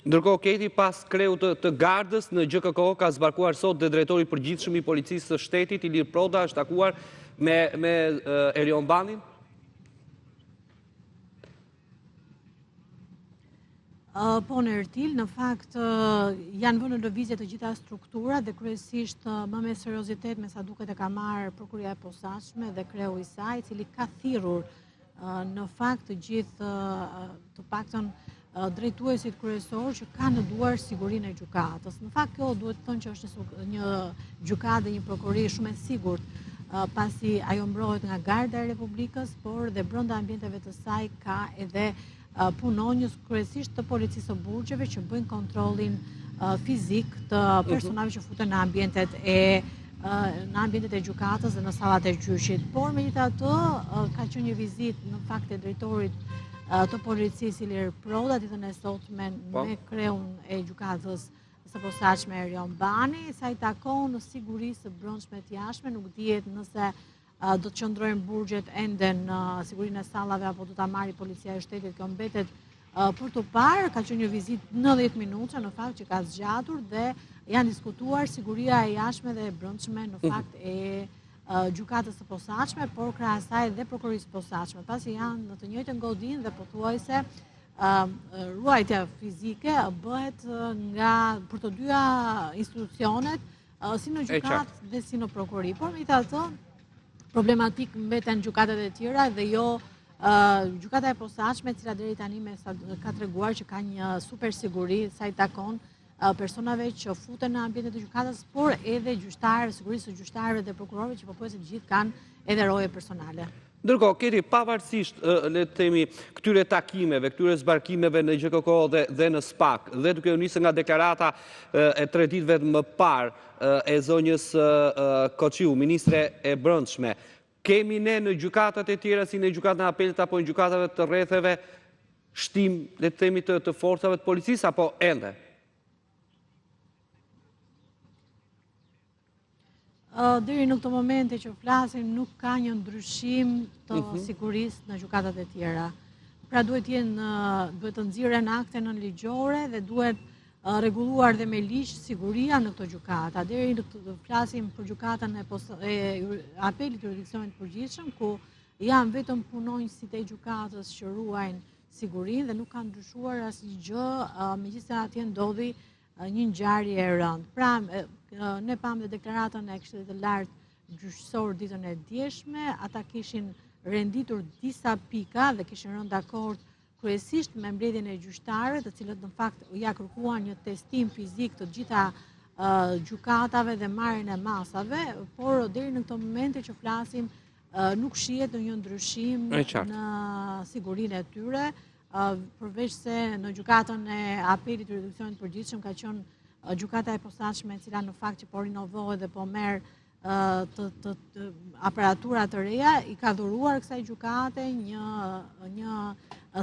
Ndërkohë Keti pas kreut të, të gardës në GJKKO ka zbarkuar sot dhe drejtori i përgjithshëm i Policisë së Shtetit Ilir Proda është takuar me me Erion Banin. Po Nertil, në fakt janë vënë në lëvizje të gjitha strukturat dhe kryesisht më me seriozitet me sa duket e ka marrë prokuroria e posaçme dhe kreu i saj, i cili ka thirrur në fakt të gjithë të paktën drejtuesit kryesorë që kanë në duar sigurinë e gjykatës. Në fakt kjo duhet të thënë që është një gjykatë dhe një prokurori shumë e sigurt, pasi ajo mbrohet nga Garda e Republikës, por dhe brenda ambienteve të saj ka edhe punonjës kryesisht të policisë së burgjeve që bëjnë kontrollin fizik të mhm. personave që futen në ambientet e në ambientet e gjykatës dhe në sallat e gjyqit. Por megjithatë ka qenë një vizitë në fakt e drejtorit të policisë Ilir Proda ditën e sotme po. me kreun e gjykatës së posaçme Erion Bani, sa i takon sigurisë së brendshme të jashtme, nuk dihet nëse do të qëndrojnë burgjet ende në sigurinë e sallave apo do ta marrë policia e shtetit, kjo mbetet për t'u parë, ka qenë një vizitë 90 minuta në fakt që ka zgjatur dhe janë diskutuar siguria e jashtme dhe e brendshme në mhm. fakt e gjykatës së posaçme, por krahas saj dhe prokurorisë së posaçme, pasi janë në të njëjtën godinë dhe pothuajse ruajtja fizike bëhet nga për të dyja institucionet si në gjykatë dhe si në prokurori. Por megjithatë, problematik mbeten gjykatat e tjera dhe jo gjykata e posaçme, e cila deri tani me sa ka treguar që ka një super siguri sa i takon personave që futen në ambientet e gjykatës, por edhe gjyqtarëve, sigurisë së gjyqtarëve dhe prokurorëve që pothuajse të gjithë kanë edhe roje personale. Ndërkohë, Keti, pavarësisht, le të themi, këtyre takimeve, këtyre zbarkimeve në GJKKO dhe, dhe në SPAK, dhe duke u nisur nga deklarata e tre ditëve më parë e zonjës Koçiu, ministre e Brendshme, kemi ne në gjykatat e tjera, si në gjykatën e apelit apo në gjykatave të rretheve, shtim, le të themi, të, të forcave të policisë, apo ende? Deri në këto momente që flasim, nuk ka një ndryshim të mhm. sigurisë në gjykatat e tjera. Pra duhet jenë, duhet të nxirren akte nënligjore dhe duhet rregulluar dhe me ligj siguria në këto gjykata. Deri në këtë flasim për gjykatën e, e apelit të juridiksionit të përgjithshëm, ku janë vetëm punonjësit e gjykatës që ruajnë sigurinë dhe nuk ka ndryshuar asnjë gjë, megjithëse atje ndodhi një ngjarje e rëndë. Pra, ne pamë dhe deklaratën e Këshillit të Lartë Gjyqësor ditën e djeshme, ata kishin renditur disa pika dhe kishin rënë dakord kryesisht me mbledhjen e gjyqtarëve, të cilët në fakt ia kërkuan një testim fizik të gjitha gjykatave dhe marrjen e masave, por deri në këto momente që flasim nuk shihet ndonjë ndryshim në sigurinë e tyre, përveç se në gjykatën e apelit të juridiksionit të përgjithshëm ka qenë gjykata e posaçme e cila në fakt që po rinovohet dhe po merr të, të, të aparatura të reja, i ka dhuruar kësaj gjykate një, një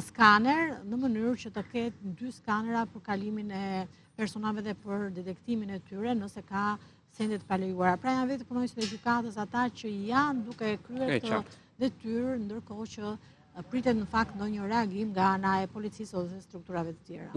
skaner në mënyrë që të ketë dy skanera për kalimin e personave dhe për detektimin e tyre nëse ka sende të palejuara. Pra janë vetë punonjësit e gjykatës ata që janë duke kryer këtë detyrë ndërkohë që pritet në fakt ndonjë reagim nga ana e policisë ose strukturave të tjera.